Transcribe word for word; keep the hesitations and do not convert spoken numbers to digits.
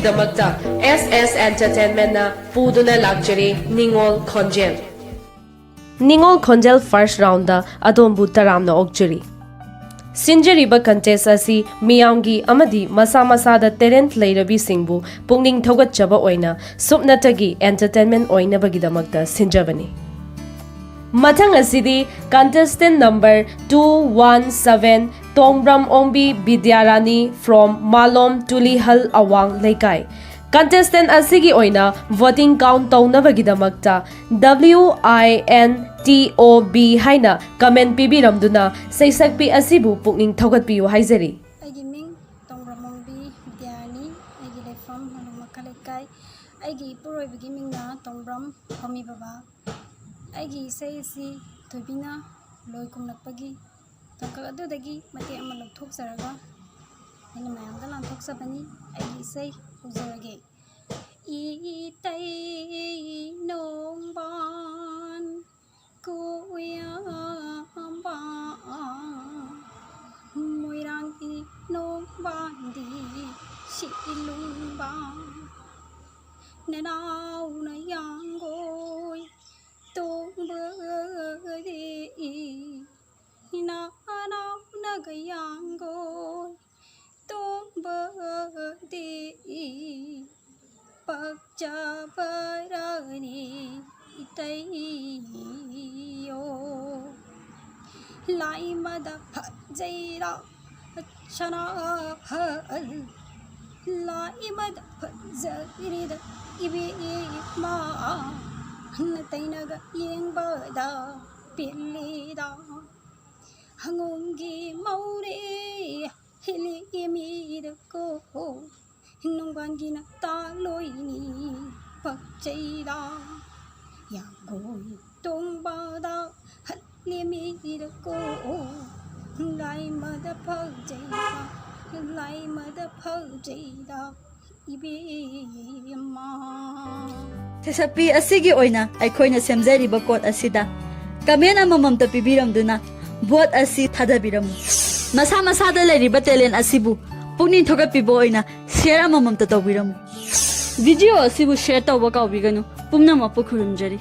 ꯗꯃꯛꯇ S S Entertainment ꯅ ꯄꯨꯗꯨꯅ ꯂꯥꯛꯆꯔꯤ ꯅꯤꯉꯣꯜ ꯈꯣꯟꯖꯦꯜ꯫ ꯅꯤꯉꯣꯜ ꯈꯣꯟꯖꯦꯜ first round ꯗ ꯑꯗꯣꯝꯕꯨ ꯇꯔꯥꯝꯅ ꯑꯣꯛꯆꯔꯤ꯫ ꯁꯤꯟꯖꯔꯤꯕ contest ꯑꯁꯤ ꯃꯤꯌꯥꯝꯒꯤ ꯑꯃꯗꯤ ꯃꯁꯥ ꯃꯁꯥꯗ talent ꯂꯩꯔꯕꯤꯁꯤꯡꯕꯨ ꯄꯨꯛꯅꯤꯡ ꯊꯧꯒꯠꯆꯕ ꯑꯣꯏꯅ ꯁꯨꯞꯅꯇꯒꯤ entertainment ꯑꯣꯏꯅꯕꯒꯤꯗꯃꯛꯇ ꯁꯤꯟꯖꯕꯅꯤ꯫ ꯃꯊꯪ ꯑꯁꯤꯗꯤ contestant number two one seven, Tongbram Ongbi Bidyarani from ꯃꯥꯂꯣꯝ ꯇꯨꯂꯤꯍꯜ ꯑꯋꯥꯡ ꯂꯩꯀꯥꯏ꯫ Contestant ꯑꯁꯤꯒꯤ ꯑꯣꯏꯅ voting count ꯇꯧꯅꯕꯒꯤꯗꯃꯛꯇ W I N T O B ꯍꯥꯏꯅ comment ꯄꯤꯕꯤꯔꯝꯗꯨꯅ ꯁꯩꯁꯛꯄꯤ ꯑꯁꯤꯕꯨ ꯄꯨꯛꯅꯤꯡ ꯊꯧꯒꯠꯄꯤꯌꯨ ꯍꯥꯏꯖꯔꯤ꯫ ꯑꯩꯒꯤ ꯃꯤꯡ ꯇꯣꯡꯕ꯭ꯔꯝ ꯑꯣꯡꯕꯤ ꯕꯤꯗ꯭ꯌꯥꯔꯥꯅꯤ꯫ ꯑꯩꯒꯤ ꯂꯩꯐꯝ ꯃꯅꯨꯡ ꯃꯈꯥ ꯂꯩꯀꯥꯏ꯫ ꯑꯩꯒꯤ ꯏꯄꯨꯔꯣꯏꯕꯒꯤ ꯃꯤꯡꯅ ꯇꯣꯡꯕ꯭ꯔꯝ ꯍꯣꯃꯤ ꯕꯕꯥ꯫ ꯑꯩꯒꯤ ꯏꯁꯩ ꯑꯁꯤ ꯊꯣꯏꯕꯤꯅ ꯂꯣꯏ ꯀꯨꯝꯂꯛꯄꯒꯤ ꯇꯥꯡꯀꯛ ꯑꯗꯨꯗꯒꯤ ꯃꯇꯦꯛ ꯑꯃ ꯂꯧꯊꯣꯛꯆꯔꯒ ꯑꯩꯅ ꯃꯌꯥꯝꯗ ꯂꯥꯟꯊꯣꯛꯆꯕꯅꯤ꯫ ꯑꯩꯒꯤ ꯏꯁꯩ ꯍꯧꯖꯔꯒꯦ꯫ ꯏꯇꯩ ꯅꯣꯡꯕꯥꯟ ꯀꯨꯌꯥꯝꯕ ꯃꯣꯏꯔꯥꯡꯒꯤ ꯅꯣꯡꯕꯥꯟꯗꯤ ꯁꯤꯂꯨꯡꯕ ꯅꯅꯥꯎꯅ ꯌꯥꯡꯒꯣꯏ ꯇꯣꯡꯕꯗꯤ ꯏꯅꯥꯎꯅꯒ ꯌꯥꯡꯒꯣꯏ ꯇꯣꯡꯕꯗꯤ ꯄꯛꯆꯕꯔꯅꯤ ꯏꯇꯩꯌꯣ꯫ ꯂꯥꯏꯃꯗ ꯐꯖꯩꯔꯥ ꯁꯅꯥꯍꯜ ꯂꯥꯏꯃꯗ ꯐꯖꯔꯤꯗ ꯏꯕꯦꯝꯃ ꯅꯇꯩꯅꯒ ꯌꯦꯡꯕꯗ ꯄꯦꯜꯂꯤꯗ꯫ ꯍꯉꯣꯝꯒꯤ ꯃꯧꯔꯦ ꯍꯤꯂꯤꯃꯤꯗꯀꯣ ꯅꯨꯡꯕꯥꯟꯒꯤꯅ ꯇꯥꯂꯣꯏꯅꯤ ꯄꯛꯆꯩꯗ꯫ ꯌꯥꯒꯣꯏ ꯇꯣꯡꯕꯗ ꯍꯜꯂꯤꯃꯤꯗꯀꯣ ꯂꯥꯏꯃꯗ ꯐꯖꯩꯗ ꯂꯥꯏꯃꯗ ꯐꯖꯩꯗ ꯏꯕꯦꯝꯃ꯫ ꯁꯩꯁꯛꯄꯤ ꯑꯁꯤꯒꯤ ꯑꯣꯏꯅ ꯑꯩꯈꯣꯏꯅ ꯁꯦꯝꯖꯔꯤꯕ ꯀꯣꯠ ꯑꯁꯤꯗ comment ꯑꯃꯃꯝꯇ ꯄꯤꯕꯤꯔꯝꯗꯨꯅ vote ꯑꯁꯤ ꯊꯥꯗꯕꯤꯔꯝꯃꯨ꯫ ꯃꯁꯥ ꯃꯁꯥꯗ ꯂꯩꯔꯤꯕ talent ꯑꯁꯤꯕꯨ ꯄꯨꯛꯅꯤꯡ ꯊꯧꯒꯠꯄꯤꯕ ꯑꯣꯏꯅ Share ꯑꯃꯃꯝꯇ ꯇꯧꯕꯤꯔꯝꯃꯨ꯫ Video ꯑꯁꯤꯕꯨ share ꯇꯧꯕ ꯀꯥꯎꯕꯤꯒꯅꯨ꯫ ꯄꯨꯝꯅꯃꯛꯄꯨ ꯈꯨꯔꯨꯝꯖꯔꯤ꯫